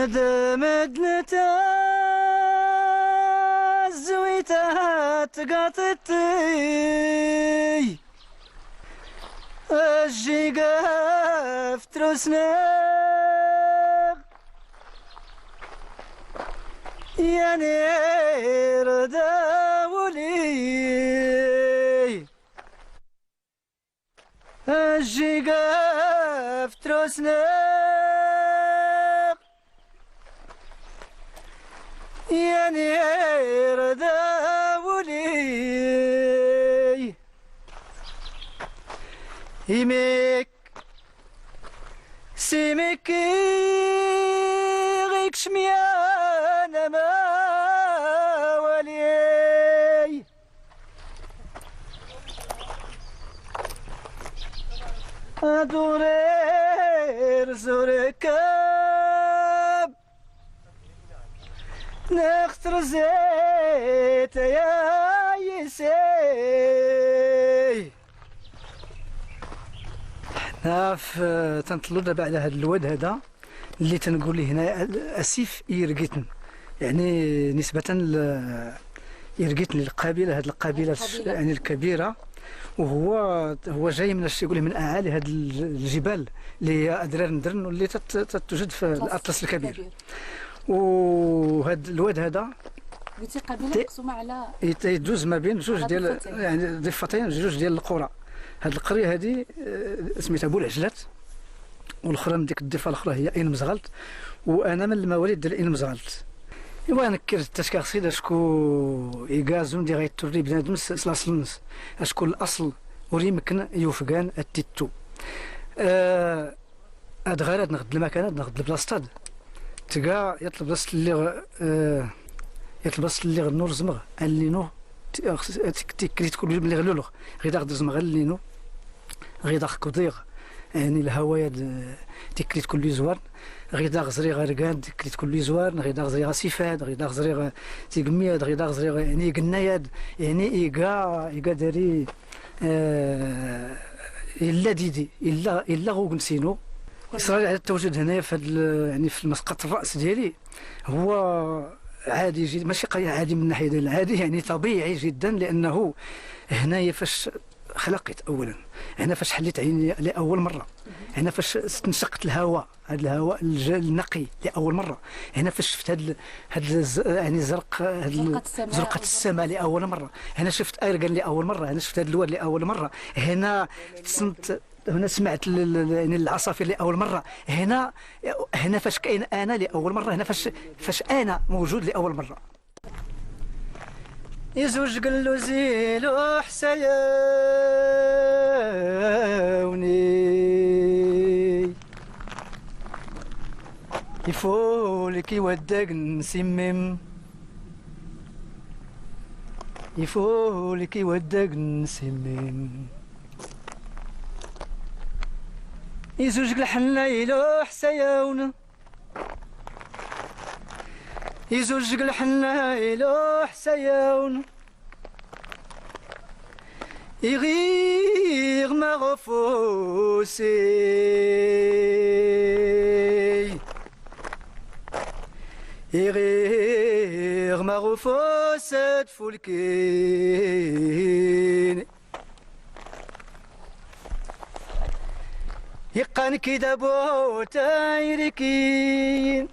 ندمد نتازويتا تقاطتي الجيقاف تروسنا يا نير داولي الجيقاف تروسنا يا نير داولي يميك سيميك غيك شميانا ما ولي أدورير زوركاب نختر زيت يا يسي. حنا تنطلو دابا على هذا الواد هذا اللي تنقول ليه هنا اسيف إيرغيتن، يعني نسبة لإيرغيتن للقبيلة، هذه القبيلة يعني الكبيرة، وهو هو جاي من يقول من اعالي هذه الجبال اللي هي ادرار ندرن واللي تتوجد في الاطلس الكبير. وهذا الواد هذا قلتي قبيلة مقسومة على يدوز ما بين جوج ديال يعني ضفتين، جوج ديال القرى. هذه القرية هذه سميتها بولعجلات، والاخرى من ديك الضفة الاخرى هي اين مزغلت، وانا من المواليد ديال اين مزغلت. ايوا نكرت تشكاخسيد اشكو ايغازون دي غيتوري بنادم سلاسلنس اشكو الاصل وريمكن يوفقان التيتو. هاد غير هاد نغد المكان، هاد نغد البلاصة تلقى يطلب بلاصة اللي يطلب بلاصة اللي غنور زمغ اللي تكريت كل اللي غلولغ غير داخل زمغ اللي غير داخل كضيغ يعني الهوايا تكريت كل زوار غير داخل زري غرقان تكريت كل زوار غير داخل زري غسيفاد غير داخل زري تيقمياد غير داخل زري يعني قناياد يعني إيكا داري إلا ديدي إلا غوكنسينو. إصراري على التواجد هنايا في يعني في مسقط الرأس ديالي هو عادي جدا، ماشي عادي من الناحية ديال العادي، يعني طبيعي جدا، لأنه هنايا فاش خلقت أولا، هنا فاش حليت عيني لأول مرة، هنا فاش استنشقت الهواء، هذا الهواء النقي لأول مرة، هنا فاش شفت هذا يعني زرق زرقة السماء لأول مرة، هنا شفت أرجان لأول مرة، هنا شفت هذا الواد لأول مرة، هنا تصنت، هنا سمعت يعني العصافير لاول مرة، هنا فاش كاين انا لاول مرة، هنا فاش انا موجود لاول مرة. يزوج قلو زيلو حسيوني يفولك يودق نسمم يفولك يودق نسمم يزوج الحنا يلوح سيون يزوج الحنا يلوح سيون يغير ما غفوسي يغير ما غفوسات فولكين يقان كده بو تايركين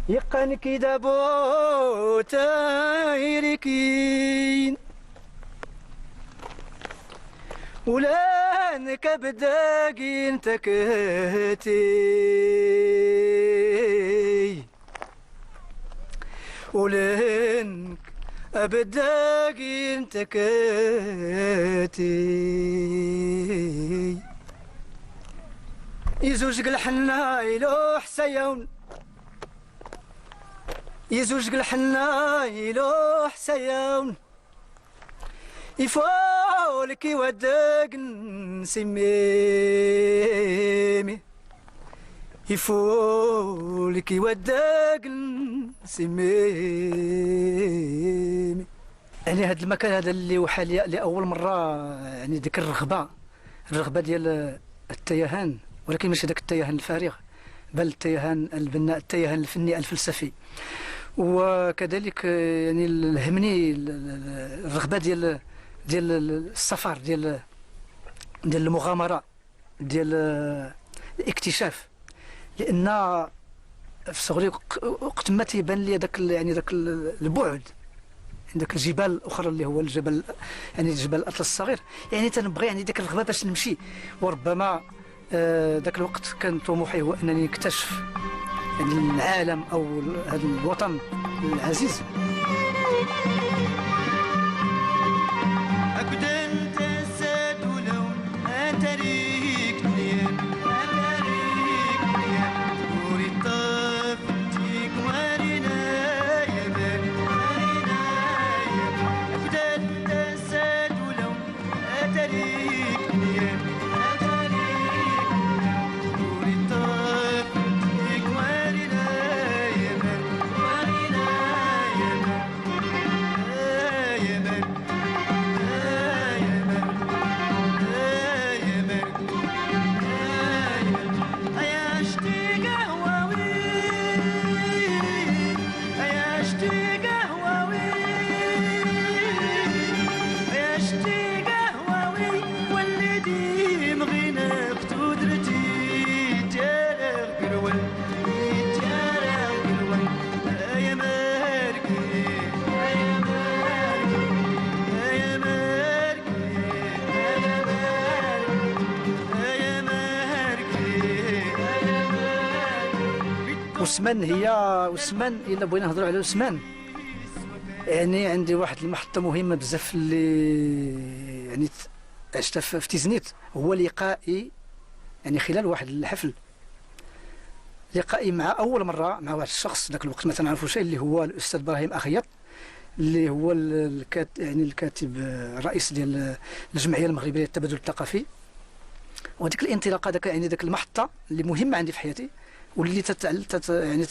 يقان كده بو تايركين ولانك بداقين تكهتي ولانك أبداقين تكاتي يزوج الحنا يلوح سيون يزوج الحنا يلوح سيون يفولك يودق نسميمي يفولك يودق نسميمي. يعني هذا المكان هذا اللي وحى لي لاول مرة يعني ديك الرغبة ديال التيهان ولكن ماشي ذاك التيهان الفارغ، بل التيهان البناء، التيهان الفني الفلسفي. وكذلك يعني الهمني الرغبة ديال السفر، ديال المغامرة، ديال الاكتشاف. لان في صغري وقت ما تيبان لي داك يعني داك البعد، داك الجبال الاخرى اللي هو الجبل، يعني جبل الاطلس الصغير، يعني تنبغي يعني ديك الرغبة باش نمشي. وربما ذاك الوقت كان طموحي هو انني نكتشف يعني العالم او هذا الوطن العزيز. وسمان هي وسمان، الا بغينا نهضروا على وسمان، يعني عندي واحد المحطة مهمة بزاف اللي يعني عشتها في تيزنيت، هو لقائي يعني خلال واحد الحفل، لقائي مع اول مرة مع واحد الشخص ذاك الوقت ما تنعرفوش، اللي هو الاستاذ ابراهيم اخيط، اللي هو يعني الكاتب الرئيس ديال الجمعية المغربية للتبادل الثقافي. وهذيك الانطلاقة، داك يعني داك المحطة اللي مهمة عندي في حياتي، واللي يعني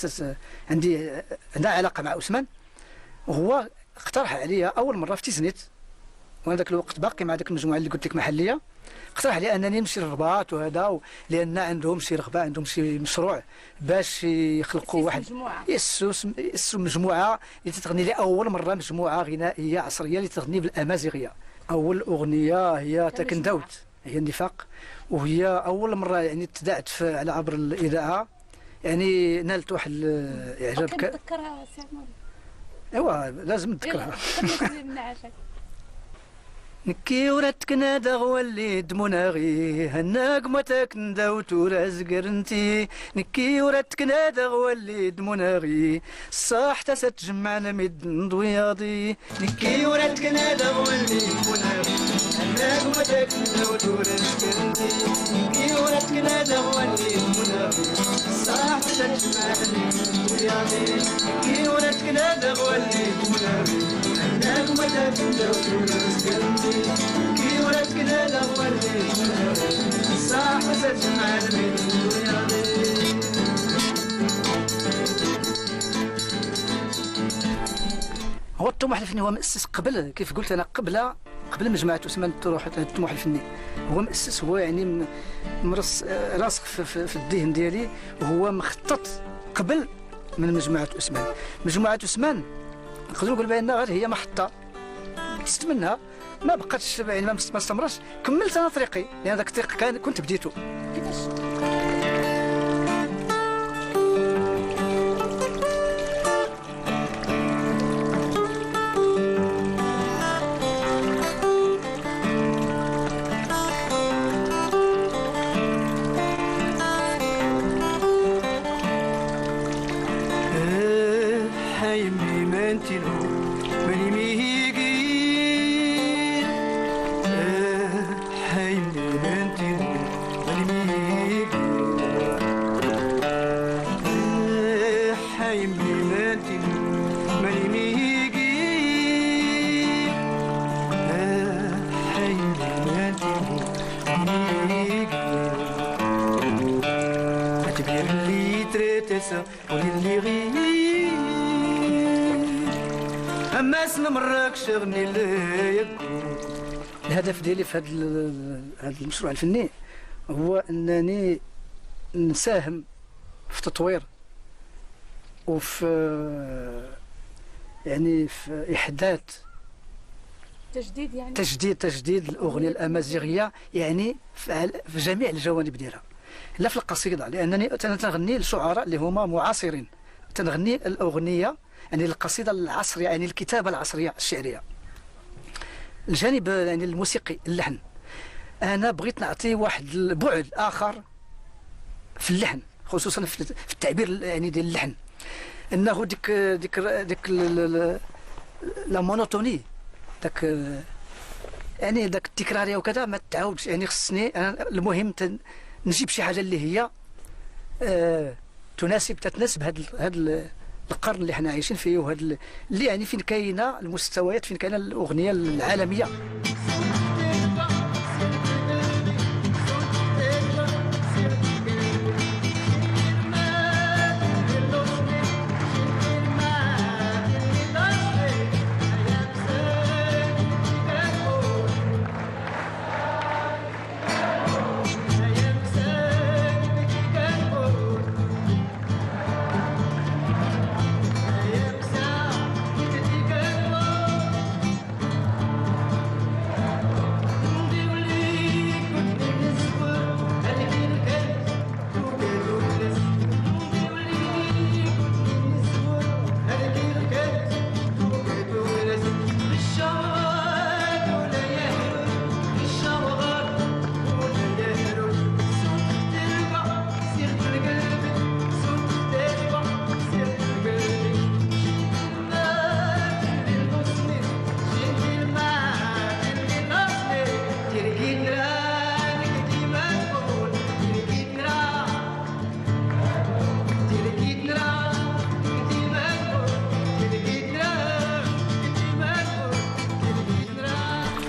عندي عندها علاقة مع عثمان، وهو اقترح عليا اول مرة في تيزنيت، وانا ذاك الوقت باقي مع ذاك المجموعة اللي قلت لك محليه، اقترح علي انني نمشي للرباط وهذا، لان عندهم شي رغبة، عندهم شي مشروع باش يخلقوا واحد يسوا مجموعة اللي تغني لاول مرة، مجموعة غنائية عصرية اللي تغني بالامازيغيه. اول اغنية هي تكندوت، هي النفاق، وهي اول مرة يعني تذاعت على عبر الاذاعة، يعني نالت واحد الاعجاب. كنتذكرها سي عمر؟ ايوا لازم نتذكرها. نكي وراتك نادا غولي دموناغي هناك ما تكندا وتورازقرنتي، نكي وراتك نادا غولي دموناغي صح تستجمعنا مد ضوياضي، نكي وراتك نادا غولي دموناغي هناك ما تكندا وتورازقرنتي، نكي وراتك نادا غولي دموناغي صح تستجمعنا مد ضوياضي، نكي وراتك نادا غولي دموناغي هناك ما تكندا وتورازقرنتي، كي وراتك نادا غولي دموناغي صح تستجمعنا مد ضوياضي. هو الطموح الفني هو مؤسس قبل، كيف قلت انا قبل مجموعة عثمان تروح الطموح الفني هو مؤسس، هو يعني مرس راسخ في الذهن ديالي، وهو مخطط قبل من مجموعة عثمان. مجموعة عثمان نقدر نقول بان غير هي محطة دزت منها، ما بقاتش يعني ما استمرش، كملت انا طريقي، لان ذاك الطريق كان كنت بديته. كيفاش؟ الهدف ديالي في هذا المشروع الفني هو انني نساهم في تطوير وفي يعني في احداث تجديد، يعني تجديد الاغنية الامازيغية، يعني في جميع الجوانب ديالها، لا في القصيدة، لانني انا تنغني لشعراء اللي هما معاصرين، تنغني الاغنية يعني القصيدة العصرية، يعني الكتابة العصرية الشعرية. الجانب يعني الموسيقي اللحن، انا بغيت نعطي واحد البعد اخر في اللحن، خصوصا في التعبير يعني ديال اللحن، انه ديك ديك ديك la monotonie، داك يعني داك التكراريه وكذا ما تعاودش. يعني خصني انا المهم نجيب شي حاجة اللي هي تناسب تتناسب هذا القرن اللي حنا عايشين فيه، وهذا اللي يعني فين كاينه المستويات، فين كاينه الاغنية العالمية.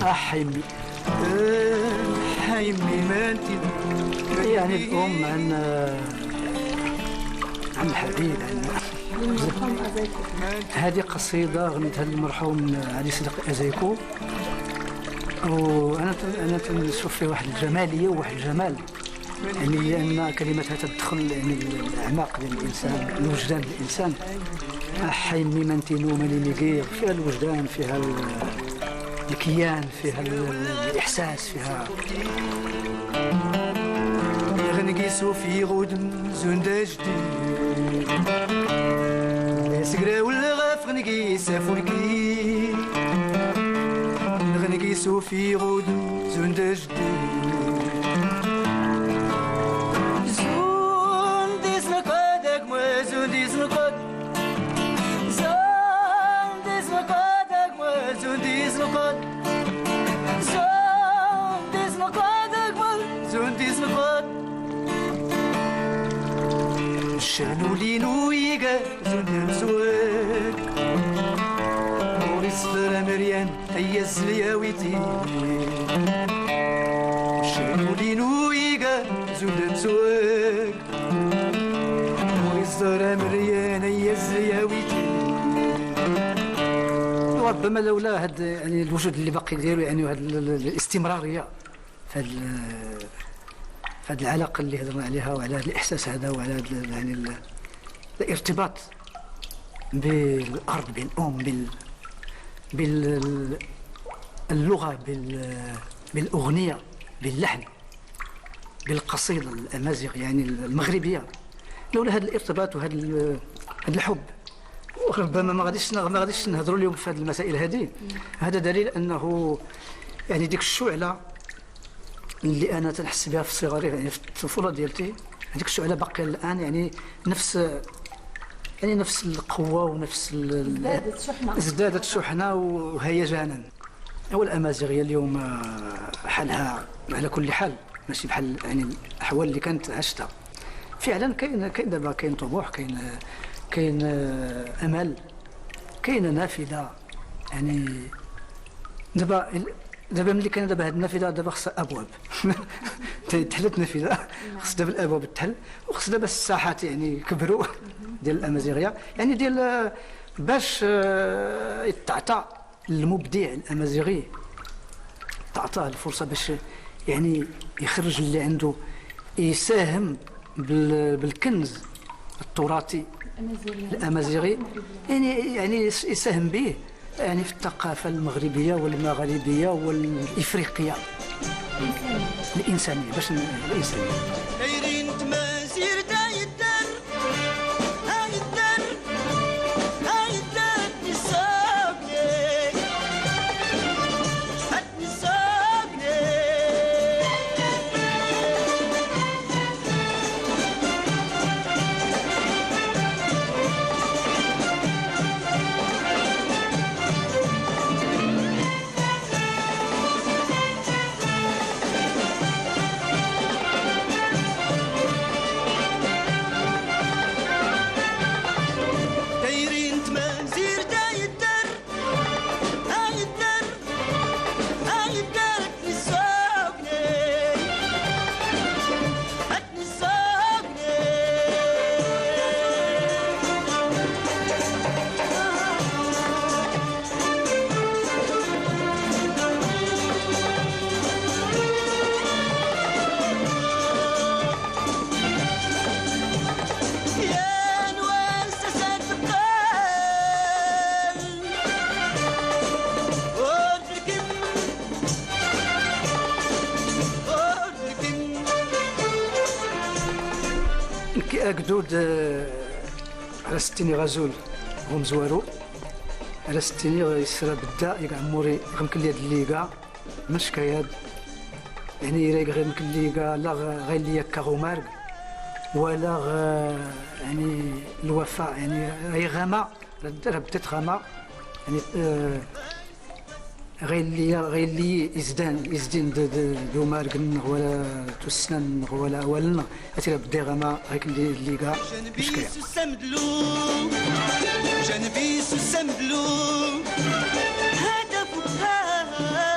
حيمي حيمي ما انت يعني الام عن الحبيب، عن هذه قصيدة غنيتها للمرحوم علي صديق ازايكو، وانا انا تنشوف فيه واحد الجمالية وواحد الجمال، يعني لان كلماتها تدخل يعني الاعماق ديال الانسان، الوجدان ديال الانسان. حيمي ما انت نوماني ميغير، فيها الوجدان، فيها الكيان، فيها الإحساس، فيها غنقيسو في غودم زوندا جديد سكرا والغاف غنقيس فولكي غنقيسو في غودم زوندا جديد زونديس نقادك ما زونديس نقاد زونديس نقادك ما زونديس نقاد زونديس نقادك ما زونديس نقاد شنو لينو يقا زوندير زواك موريس مريان هيا الزلياويتي شنو لينو يقا زوندير زواك موريس مريان هيا الزلياويتي. وربما لولا هاد يعني الوجود اللي باقي ديالو، يعني وهاد الاستمرارية في هاد العلاقة اللي هضرنا عليها، وعلى هاد الاحساس هذا، وعلى هاد يعني الارتباط بالارض، بالام، باللغة، بالاغنيه، باللحن، بالقصيدة الامازيغ يعني المغربية. لولا هذا الارتباط وهذا الحب ربما ما غاديش نهضروا اليوم في هذه المسائل هذه. هذا دليل انه يعني ديك الشعلة اللي انا تنحس بها في صغري، يعني في الطفولة ديالتي، هذيك الشعلة باقية الان، يعني نفس القوة ونفس ازدادت شحنه وهيجانا. والامازيغيه اليوم حالها على كل حال ماشي بحال يعني الاحوال اللي كانت عشتها. فعلا كاين دابا كاين طموح، كاين امل، كاينه نافذة. يعني دابا ملي كاين دابا هاد النافذة، دابا خصها ابواب تحلت نافذة، خص دابا الابواب تحل، وخص دابا الساحات يعني كبروا ديال الامازيغية، يعني ديال باش تعطى المبدع الامازيغي، تعطاه الفرصة باش يعني يخرج اللي عنده، يساهم بالكنز التراثي الامازيغي، يعني يساهم به يعني في الثقافة المغربية والمغاربيه والافريقيه الانسانية، باش الانسانية. أكدود على ستيني غزول هم زوارو على ستيني يسرى بدا يعموري غمكن لي هاد الليغا من شكاياد، يعني رايق غير مكن ليغا لا غير ليا كغومارك ولا يعني الوفاء، يعني هي غاما راه بدات غاما، يعني غير لي يزدان دو مارك ولا تسنن ولا ولا هاتي بدا غاما غير الليغا مشكلة. جنبي سمدلو هدفو هدفو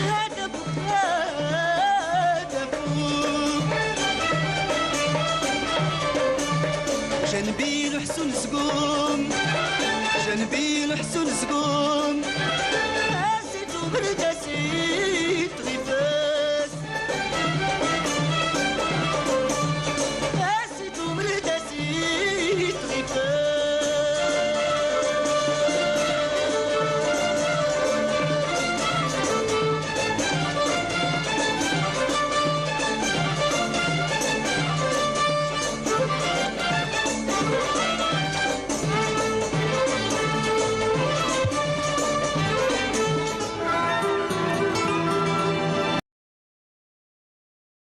هدفو هدفو جنبي